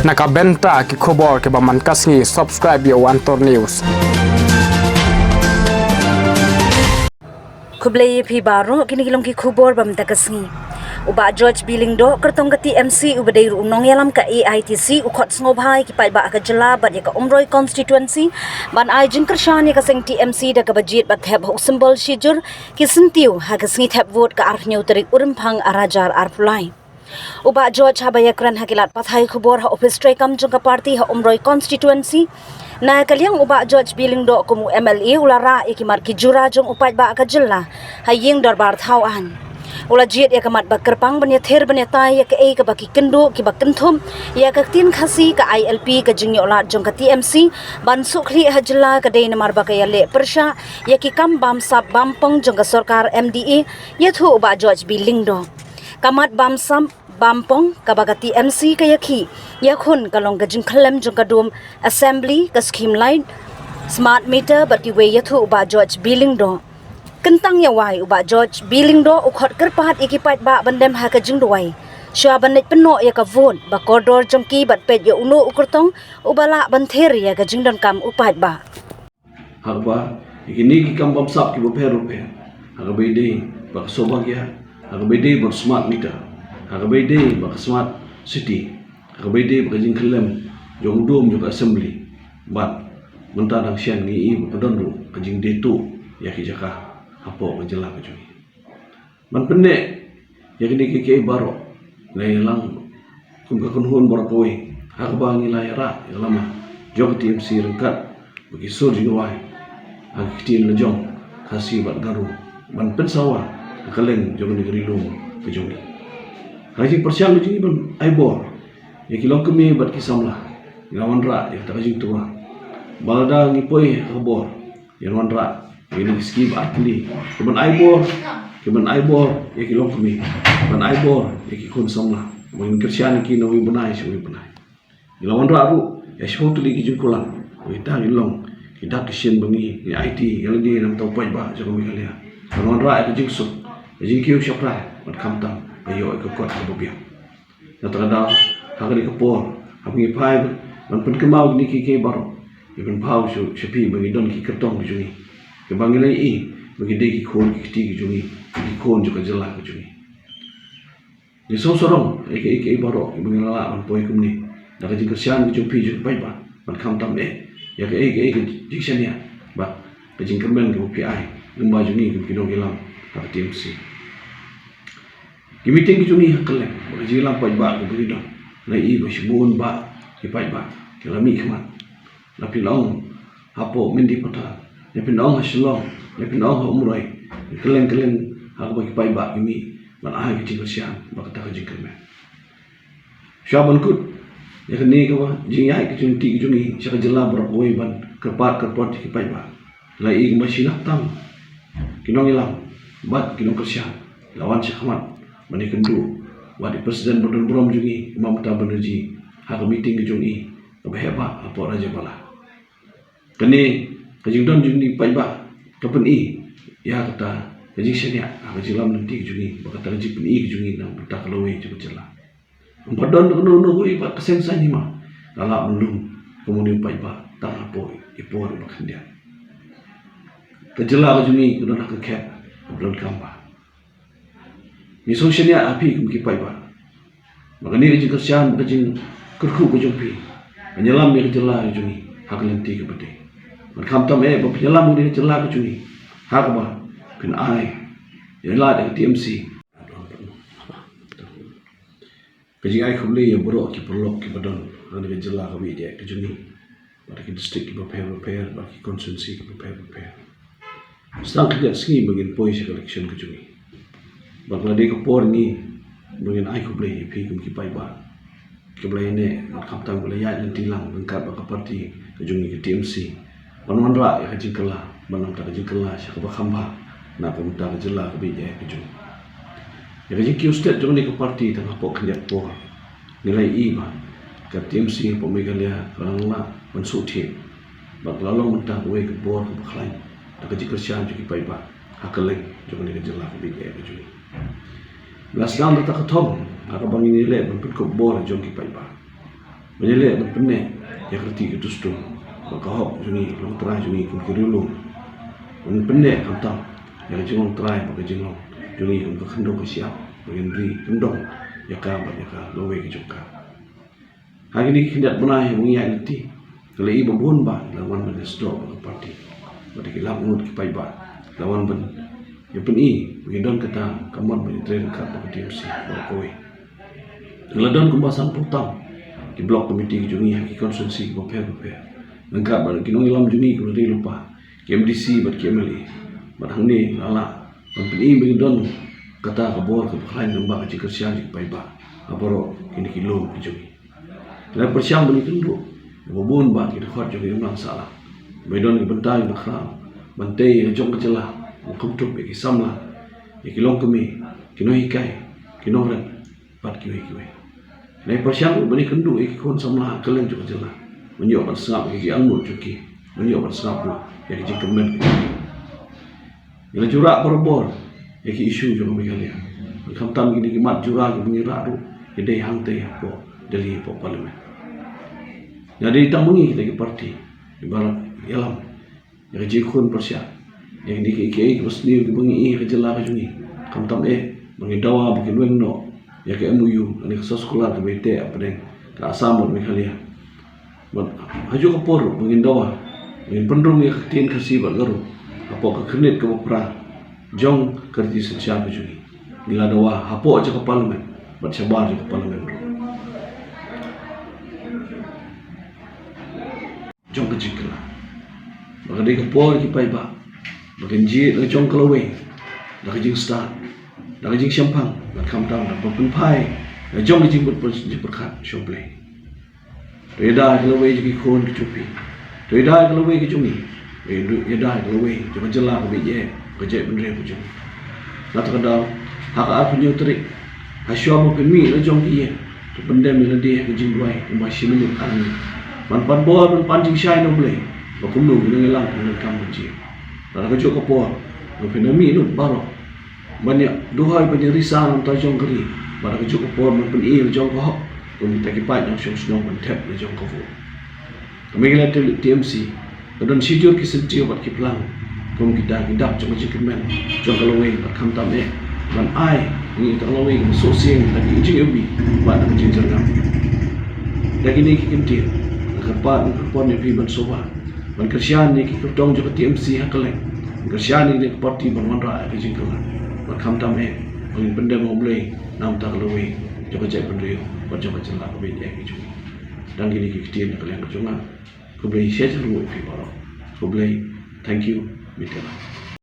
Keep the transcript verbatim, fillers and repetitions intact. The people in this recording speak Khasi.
Na ka bynta ki khubor kiba man ka sngi, subscribe ïa u Antor News. Khublei ïa phi baroh, kine ki long ki khubor ba mynta ka sngi. U Bah George B Lyngdoh, kyrtong ka T M C, uba dei ruh u nongïalam ka A I T C, u khot sngewbha ïa ki paidbah ka jylla bad ïa ka Umroi constituency ban ai jingkyrshan ïa ka seng T M C da kaba jied bad thep ha u symbol shijur ki syntiew ha ka sngi thep vote ka arphew tarik u Rymphang arhajar arphew lai. U Bah George haba ïakren ha ki lad pathai khubor ha ophis treikam jong ka party ha Umroi constituency, na ka liang u Bah George B Lyngdoh kum u M L A u la rah ïa ki mat ki jura jong u paidbah ka jylla ha ïing dorbar thaw aiñ. U la jied ïa ka mat ba kyrpang ban ïathir ban ïatai ïa kaei kaba ki kynduh kiba kynthup ïa ka ktien Khasi, ka I L P, ka jingïoh lad jong ka T M C ban sukhlih ha jylla ka dei namar ba ka ïaleh pyrshah ïa ki kam bamsap bampong jong ka sorkar M D A, ïathuh u Bah George B Lyngdoh. Ka mat bamsap bampong kaba ka T M C ka ïakhih ïakhun ka long ka jingkhyllem jong ka dum assembly, ka scheme light, smart meter bad kiwei, ïathuh u Bah George B Lyngdoh. Kyntang ïa wai, u Bah George B Lyngdoh u khot kyrpad ïa ki paidbah ban dem ha ka jingduwai shuwa ban leit pynnoh ïa ka vote, ba kordor jong ki bad peit ïa uno u kyrtong uba lah ban thir ïa ka jingdonkam u paidbah. Ha kaba ïa kine ki kam bamsap kiba pher bapher, ha kaba ïadei bad ka sawbhagia, ha kaba ïadei bad smart meter, ha kaba ïadei bad ka smart city, ha kaba ïadei bad ka jingkhyllem jong u dum jong ka assembly. Bad mynta dang shen ngi i ba ka don ruh ka jingdie tuh ïa ki jaka hapoh ka jylla ka jong ngi. Ban pynneh ïa kine kiei kiei baroh, ngi ïalang kum ka kynhun baroh kawei, ha kaba ngi la ïarah ïa ka lama jong ka T M C ryngkat bad ki sur jingduwai ha ki ktien la jong Khasi bad Garo, ban pynsawa ha kylleng jong kane ka Ri Lum ka jong ngi. Ha ka jingpyrshang ka jong ngi ban ai bor ïa ki longkmie bad ki samla, ngi la wanrah ïa kata ka jingthrang ba lada ngi poi ha ka bor, ïa wanrah ïa kine ki skim artylli kiban ai bor, kiban ai bor ïa ki longkmie, ban ai bor ïa ki khun samla, ban kyrshan ïa ki na uwei u bnai sha uwei u bnai. Ngi la wanrah ruh ïa shiphew tylli ki jingkular, ïa kita ki long ki dak ki shin ba ngi, ngi aiti ïa lade na bynta u paidbah jong ka Meghalaya. Ban wanrah ïa ka jingsuk, ïa ka jingkiew shaphrang, bad khamtam ban ïoh ïa ka kot kaba biang. Na kata ka daw, ha kane ka por, haba ngi phai ban pynkynmaw kine kiei kiei baroh, ngi pynpaw sha, sha phi ba ngi don ki kyrtong ki jong ngi, kiba ngi la ïohi ba ki dei ki khun ki kti ki jong ngi, ki khun jong ka jylla ka jong ngi. Ngi sngewsarong ïa kiei kiei baroh kiba ngi la lah ban poi kumne, da ka jingkyrshan ka jong phi jong ki paidbah, ban khamtam eh ïa kaei kaei ka jingshaniah bad ka jingkyrmen kaba phi ai lyngba jong ngi kum ki nongïalam ha ka T M C. Ki meeting ki jong ngi ha kylleng bad ka jingïalam paidbah kaba ngi don, nga ïohi ba shibun bah ki paidbah ki la mihkhmat. La pynlong hapoh Mendipadam, la pynlong ha Shillong, la pynlong ha Umroi, kylleng kylleng ha kaba ki paidbah ki mih ban ai ka jingkyrshan bad kata ka jingkyrmen. Shuwa ban kut ïa kane kaba jingïaid ka jingïaid ka jong ngi sha ka jylla baroh kawei ban kyrpad kyrpad ïa ki paidbah, la ïohi kumba shi lakh tam ki nongïalam bad ki nongkyrshan la wan shakhmat ban ïakynduh bad i President badonburom jong ngi, i Mamata Banerjee, ha ka meeting ka jong i kaba heh bah hapoh Rajabala. Kane ka jingdon jong ngi paidbah ka pyni ïa kata ka jingshaniah ha ka jingïalam lynti ka jong ngi bad kata ka jingpyni ka jong ngi na bynta ka lawei jong ka jylla. Ym pat don kano kano ruh ba ka seng saiñ hima ka lah ban lum kum une u paidbah tang hapoh i por ba khyndiat. Ka jylla ka jong ngi ka don ha ka khet kaba donkam bah. Ngi sngewshaniah ha phi kum ki paidbah ba kane ka jingkyrshan, ka jingkyrkhu ka jong phi, ban ïalam ïa ka jylla ka jong ngi ha ka lynti kaba dei. Ban khamtam eh ba phin ïalam ïa ka jylla ka jong ngi ha kaba phin ai ïa lade ka T M C. Ka jingai khublei ïa baroh ki paralok kiba don ha kane ka jylla kaba ïeit ka jong ngi, bad ki district kiba pher bapher, bad ki constituency kiba pher bapher. Sdang khyndiat sngi ba ngin poi sha ka election ka jong ngi. Bad ka la dei ka por ngi ba ngin ai khublei ïa phi kum ki paidbah kiba la ïaineh, bad khamtam kiba la ïaid lynti lang ryngkat bad ka party ka jong ngi ka T M C, ban wanrah ïa ka jingkylla, ban lam ta ka jingkylla sha kaba kham bha na ka bynta ka jylla kaba ïeit ka jong ngi. Ïa ka jingkiew stet jong kane ka party tang hapoh khyndiat por, ngi la ïohi ba ka T M C hapoh Meghalaya ka la lah ban shu thied bad ka la long mynta kawei ka bor kaba khlaiñ da ka jingkyrshan jong ki paidbah ha kylleng jong kane ka jylla kaba ïeit ka jong ngi. La sdang da kata ka thong ha kaba ngin ïaleh ban pynkup bor jong ki paidbah. Ban ïaleh ban pynneh ïa ka riti ka dustur bad ka hok jong ngi, long trai jong ngi kum ki riewlum. Ban pynneh khamtam ïa ka jinglong trai bad ka jinglong jong ngi kum ka khyndew ka shyiap, ban ri kyndong ïa ka bad ïa ka lawei ka jong ka. Ha kine ki khyndiat bnai ba ngi ïaid lynti, ka la i ba bun bah la wan ban ïasnoh bad ka party bad ki lak ngut ki paidbah, la wan ban ïa pyni ba ngi don kata ka mon ban ïatrei ryngkat bad ka T M C bad kawei. Ngi la don kumba sanphew tam ki block committee ki jong ngi ha ki constituency kiba pher bapher, ryngkat bad ki nongïalam jong ngi kiba dei lypa, ki M D C bad ki M L A. Bad hangne la lah ban pyni ba ngi don kata ka bor kaba khlaiñ lyngba ka jingkyrshan jong ki paidbah ha baroh kine ki lum ki jong ngi. Ngi la pyrshang ban ïakynduh ïa ba bun bah ki dkhot jong ka imlang sahlang, ba don ki bynta kiba khraw ban tei ïa ka jong ka jylla, ban kumtup ïa ki samla, ïa ki longkmie, ki nonghikai, ki nongrep bad kiwei kiwei. Ngi la pyrshang ban ïakynduh ïa ki khun samla ha kylleng jong ka jylla ban ïoh ban sngap ïa ka jingangnud jong ki, ban ïoh ban sngap ruh ïa ka jingkmen ka jong ki. Ngi la ju rah barabor ïa ki issue jong ka Meghalaya. Khamtam kine ki mat jura kiba ngi rah ruh ki dei hangtei hapoh Delhi, hapoh Parliament. Ngi dei tang ma ngi kita ki party kiba ïalam ïa ka jingkhun pyrshah ïa kine kiei kiei kiba sniew kiba ngi ïohi ha ka jylla ka jong ngi. Khamtam eh ba ngi dawa ba kin weng noh ïa ka M O U lane ka soskular kaba ïateh hapdeng ka Assam bad Meghalaya. Bad ha kajuh ka por ba ngin dawa, ngin pynrung ïa ka ktien Khasi bad Garo hapoh ka khyrnit kaba phra jong ka riti synshar ka jong ngi. Ngi la dawa hapoh jong ka Parliament bad shabar jong ka Parliament ruh. Jong ka jingkylla, ba ka dei ka por ki paidbah ba kin jied la jong ka lawei da ka jingstad, da ka jingshemphang, bad khamtam da ka pynphai la jong ka jingpyrkhat sha U Blei. To ïada ïa ka lawei jong ki khun ki jong phi. To ïada ïa ka lawei ka jong ngi. To ïada ïa ka lawei jong ka jylla kaba ïeit, ka jaitbynriew ka jong ngi. Nangta ka daw, ha ka arphew hynñiew tarik, ha shuwa ba phin mih la jong ki ïing, to pyndem ïa lade ha ka jingduwai kumba shi minit ar minit, ban pan bor, ban pan jingshai na U Blei ba kumno ki nongïalam kin donkam ban jia. Bad ha kajuh ka por, ba phin ïa mih lut baroh ban ïa duhoi, ban ïa risa na ka bynta jong ka ri, bad ha kajuh ka por ban pyni la jong ka hok kum kita ki paid nongshong shnong ban thep la jong ka vote. Ka Meghalaya T M C ka don shijur ki syntiew bad ki phlang kum kita ki dak jong ka jingkyrmen jong ka lawei, bad khamtam eh ban ai ïa ka lawei kaba suk sien da ki jingiwbih bad da ka jingjyrngam. Da kine ki kyntien, nga kyrpad, nga kyrpad ïa phi ban sngewbha ban kyrshan ïa ki kyrtong jong ka T M C ha kylleng, ban kyrshan ïa ka party ban wanrah ïa ka jingkylla, bad khamtam eh ban pyndem ha U Blei na ka bynta ka lawei jong ka jaitbynriew bad jong ka jylla kaba ïeit ka jong ngi. Tang kine ki ktien na ka liang ka jong nga. Khublei shibun ïa phi baroh. Khublei. Thank you. Mite la.